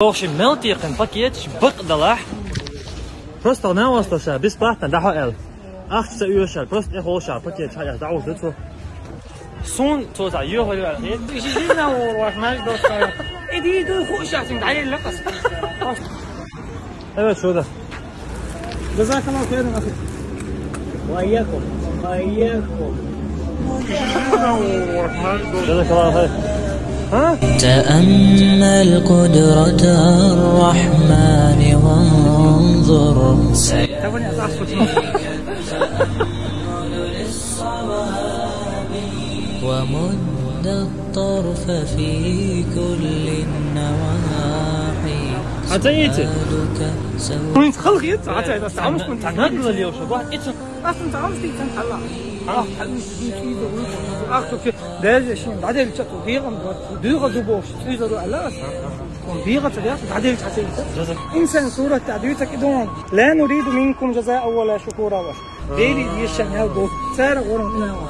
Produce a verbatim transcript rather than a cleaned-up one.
Охши мел текхин пакеташ бакъ далахь. Просто на васта ша, бесплатно дахьо аьлла. Ахча ца оьшал, просто эхо ша, пакет хьаяхь, дӀаухда цо. Сун цо цхьа йохар яр хет. Иди ду хуша син дӀаелла къас. Давай сюда. جزاك الله خيرا أخي. وإياكم. وإياكم. جزاك الله خير. ها؟ تأمل قدرة الرحمن وانظر. ومد الطرف في كل النواحي. Хьан ца ийци? Хьуьнца халхийца, хьан ца ийци, ас хьамус кун ца нагла лева шу, ба, ицу. Ас кун ца хьамус ца хьалла. Ах, хьамус ца хьалла. Ах, цу ки, дерза шин, баделча цу дегӀам, дуьйха зубош, цуьйзару Аллах. ДегӀа ца дегӀа, баделча ца ийци. Инсан сурат тӀа дуьйца кидон. لا نريد منكم جزاء ولا شكورا ва. Дели дешан ял гу. Цара гӀорун ина ва.